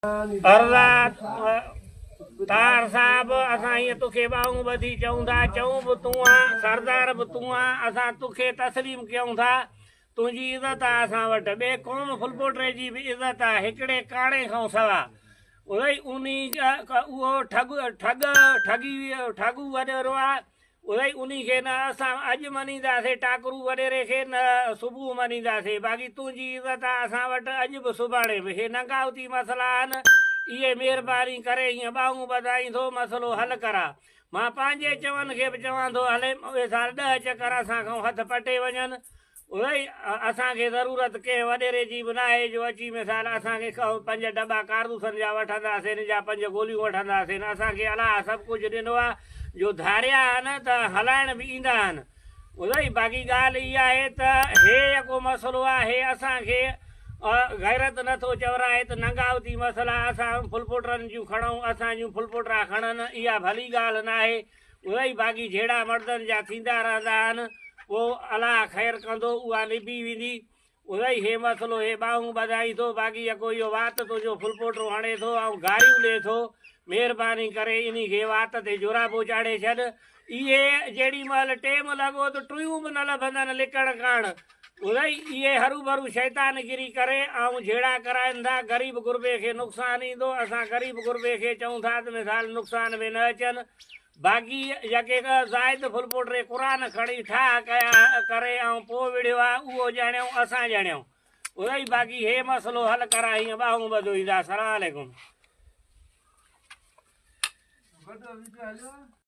ارضا تار صاحب اسان هيئن توکي ٻانهون ٻڌي چئون ٿا، چئون به تون آن، سردار به تون آن، اسان توکي تسليم ڪيون ٿا، تنهنجي عزت آ اسان وٽ، ٻي قوم ڦلپوٽري جي به عزت آ، هڪڙي ڪاڻي کان سوا اهي انهي اهو ٺڳ ٺڳ ٺڳي ٺڳو وڏيرو آ، اهي انهي کي نه اسان اڄ مڃينداسين ٽاڪرو وڏيري کي نه صبح مڃينداسين باقي تنهنجي عزت آ اسان وٽ اڄ به سڀاڻي به هي ننگاوتي مسئلا آهن اهي مهرباني ڪري هيئن ٻانهون ٻڌائين ٿو مسئلو حل ڪرا مان پنهنجي چون کي به چوان ٿو هلي اهي سال ڏهه چڪر اسان کان هٿ پٽي وڃن اهي اسان کي ضرورت ڪنهن وڏيري جي به ناهي جو اچي مثال اسان کي پنج ڊٻا ڪارتوسن جا وٺنداسين يا پنج گوليون وٺنداسين. اسان کي الله سڀ ڪجهه ڏنو آهي جو ڌاريا آهن ته هلائڻ به ايندا آهن. اهي باقي ڳالهه اها آهي ته هي يڪو مسئلو آهي اسان کي غيرت نه ٿو چورائي ته ننگاوتي مسئلا اسان ڦلپوٽرن جون کڻون اسان جون ڦلپوٽرا کڻن اها ڀلي ڳالهه ناهي. اهي باقي جهيڙا مردن جا ٿيندا رهندا آهن، پوء الله خير ڪندو اها نڀي ويندي. اهي هي مسئلو هي ٻانهون ٻڌائين ٿو، باقي يڪو اهو وات تنهنجو ڦلپوٽو هڻي ٿو ۽ گاريون ڏي ٿو، مهرباني ڪري انهي کي وات تي جورابو چاڙهي ڇڏ. اهي جيڏي مهل ٽيم لڳو ته ٽيون به نه لڀندن لڪڻ ڪاڻ. اهي اهي هروڀرو شيطان گيري ڪري ۽ جهيڙا ڪرائين ٿا، غريب غربي کي نقصان ايندو، اسان غريب غربي کي چئون ٿا ته مثال نقصان ۾ نه اچن، باقي جيڪي زاهد ڦلپوٽري قرآن کڻي ٺاهه ڪيا ڪري ۽ پوء وڙهيو آ اهو ڄاڻيائون اسان ڄاڻيائون اهي باقي هي مسئلو حل ڪرائي هيئن ٻانهون ٻڌو ايندا سلام عليڪم. وڏو ويڊيو هليو.